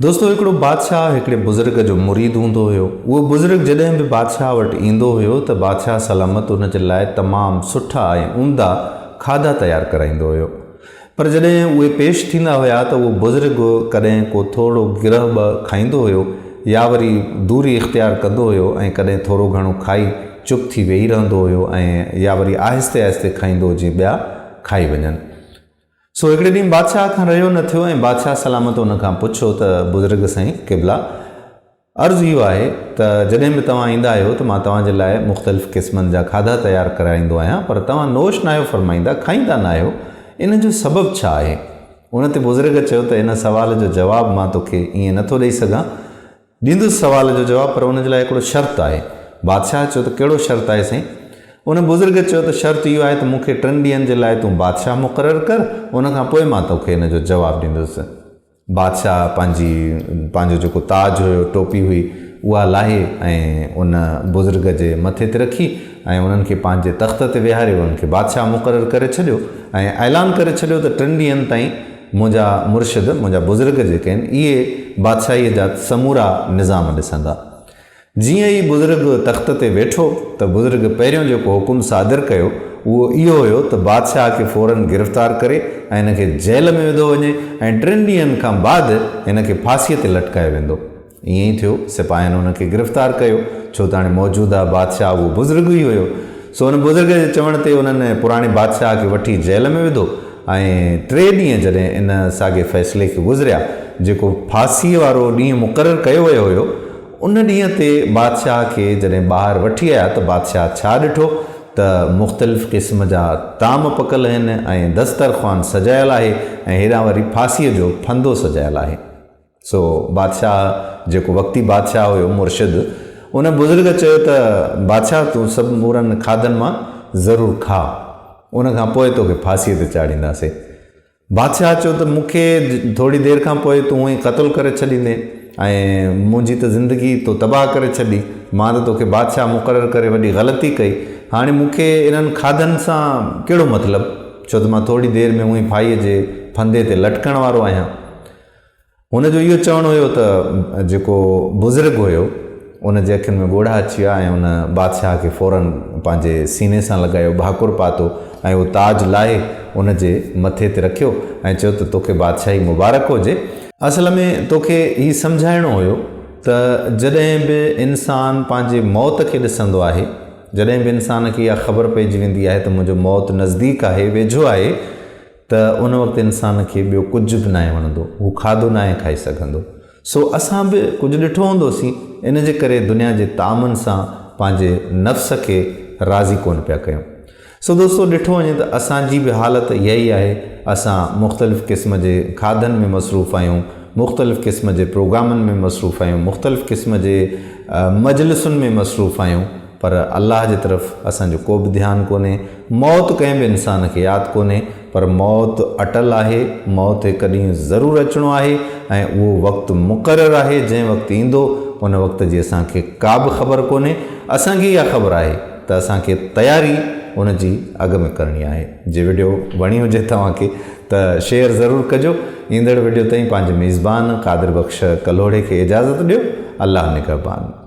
دوستو هڪڙو بادشاهه هڪڙي بزرگ جو مريد هوندو هيو. اهو بزرگ جڏهن به بادشاهه وٽ ايندو هيو ته بادشاهه سلامت ان جي لاء تمام سٺا ۽ عمدا کاڌا تيار ڪرائيندو هيو. پر جڏهن اهي پيش ٿيندا هيا ته اهو بزرگ ڪڏهن ڪو ٿورڙو گرهه به کائيندو هيو يا وري دوري اختيار ڪندو هيو ۽ ڪڏهن ٿورو گهڻو کائي چپ ٿي ويهي رهندو هيو ۽ يا وري آهستي آهستي کائيندو هو جيئن ٻيا کائي وڃن. سو هڪڙي ڏينهن بادشاهه کان رهيو نه ٿيو ۽ بادشاهه سلامت ان کان پڇيو ته بزرگ سائين قبلا عرض اهو آهي ته جڏهن به توهان ايندا آهيو ته مان توهان جي لاء مختلف قسمن جا کاڌا تيار ڪرائيندو آهيان پر توهان نوش ناهيو فرمائيندا کائيندا ناهيو ان جو سبب ڇا آهي؟ ان تي بزرگ چيو ته ان سوال جو جواب مان توکي ائين نٿو ڏئي سگهان ڏيندس سوال جو جواب پر ان جي لاء هڪڙو شرط آهي. بادشاهه چيو ته ڪهڙو شرط آهي سائين؟ ان بزرگ چيو ته شرط اهو آهي ته مون کي ٽن ڏينهن جي لاء تون بادشاهه مقرر ڪر، ان کان پوء مان توکي ان جو جواب ڏيندس. بادشاهه پنهنجي پنهنجو جيڪو تاج هيو، ٽوپي هئي، اها لاهي ۽ ان بزرگ جي مٿي تي رکي ۽ انهن کي پنهنجي تخت تي ويهاري انهن کي بادشاهه مقرر ڪري ڇڏيو ۽ اعلان ڪري ڇڏيو ته ٽن ڏينهن تائين منهنجا مرشد، منهنجا بزرگ جيڪي آهن، اهي بادشاهيء جا سمورا نظام ڏسندا. جيئن ئي بزرگ تخت تي ويٺو ته بزرگ پهريون جيڪو حڪم صادر ڪيو، اهو اهو هيو ته بادشاهه کي فوراً گرفتار ڪري ۽ هن کي جيل ۾ وڌو وڃي ۽ ٽن ڏينهن کان بعد هن کي ڦاسيء تي لٽڪايو ويندو. ائين ئي ٿيو، سپاهين هن کي گرفتار ڪيو، ڇو ته هاڻي موجوده بادشاهه اهو بزرگ ئي هيو. سو ان بزرگ جي چوڻ تي انهن پراڻي بادشاهه کي وٺي جيل ۾ وڌو ۽ ٽي ڏينهن جڏهن ان ساڳئي فيصلي کي گذريا، جيڪو ڦاسيء وارو ڏينهن مقرر ڪيو ويو هيو، ان ڏينهن تي بادشاهه کي جڏهن ٻاهر وٺي آيا ته بادشاهه ڇا ڏٺو ته مختلف قسم جا طعام پڪل آهن ۽ دسترخوان سجايل آهي ۽ هيڏانهن وري ڦاسيء جو ڦندو سجايل آهي. سو بادشاهه جيڪو وقتي بادشاهه هيو مرشد ان بزرگ چيو ته بادشاهه تون سمورن کاڌن مان ضرور کاء ان کان پوء توکي ڦاسيء تي چاڙهينداسين. بادشاهه چيو ته مون کي ٿوري دير کان پوء تون هونئن قتل ڪري ڇڏيندين ۽ منهنجي ته زندگي تو تباهه ڪري ڇڏي مان ته توکي بادشاهه مقرر ڪري وڏي غلطي ڪئي هاڻي مون کي انهن کاڌن سان ڪهڙو مطلب ڇو ته مان ٿوري دير ۾ هونئن ڦاهيء جي ڦندي تي لٽڪڻ وارو آهيان. هن جو اهو چوڻ هيو ته جيڪو بزرگ هيو ان جي اکين ۾ ڳوڙها اچي ويا ۽ ان بادشاهه کي فوراً پنهنجي سيني سان لڳايو ڀاڪر پاتو ۽ اهو تاج لاهي ان جي مٿي تي رکيو ۽ چيو ته توکي بادشاهي مبارڪ هجي. اصل ۾ توکي هي سمجهائڻو هيو ته جڏهن به انسان پنهنجي موت کي ڏسندو آهي، جڏهن به انسان کي اها خبر پئجي ويندي آهي ته منهنجو موت نزديڪ آهي، ويجهو آهي، ته ان وقت انسان کي ٻيو ڪجهه به ناهي وڻندو، هو کاڌو ناهي کائي سگهندو. سو اسان به ڪجهه ڏٺو هوندوسين، ان جي ڪري دنيا جي طعامن سان پنهنجي نفس کي راضي ڪونه پيا ڪيون. سو دوستو ڏٺو وڃي ته اسان جي به حالت اها ئي آهي، اسان مختلف قسم جي کاڌن ۾ مصروف آهيون، مختلف قسم جي پروگرامن ۾ مصروف آهيون، مختلف قسم جي مجلسن ۾ مصروف آهيون، پر الله جي طرف اسان جو ڪو به ڌيان ڪونهي. موت ڪنهن به انسان کي ياد ڪونهي، پر موت اٽل آهي، موت هڪ ڏينهن ضرور اچڻو آهي ۽ اهو وقت مقرر آهي، جنهن وقت ايندو ان وقت جي اسان کي ڪا به خبر ڪونهي، اسان کي اها خبر آهي ته اسان کي تياري ان جي اڳ ۾ ڪرڻي آهي. جي وڊيو وڻي هجي توهان کي ته شيئر ضرور ڪجو. ايندڙ وڊيو تائين پنهنجي ميزبان قادر بخش ڪلهوڙي کي اجازت ڏيو. الله نگهبان.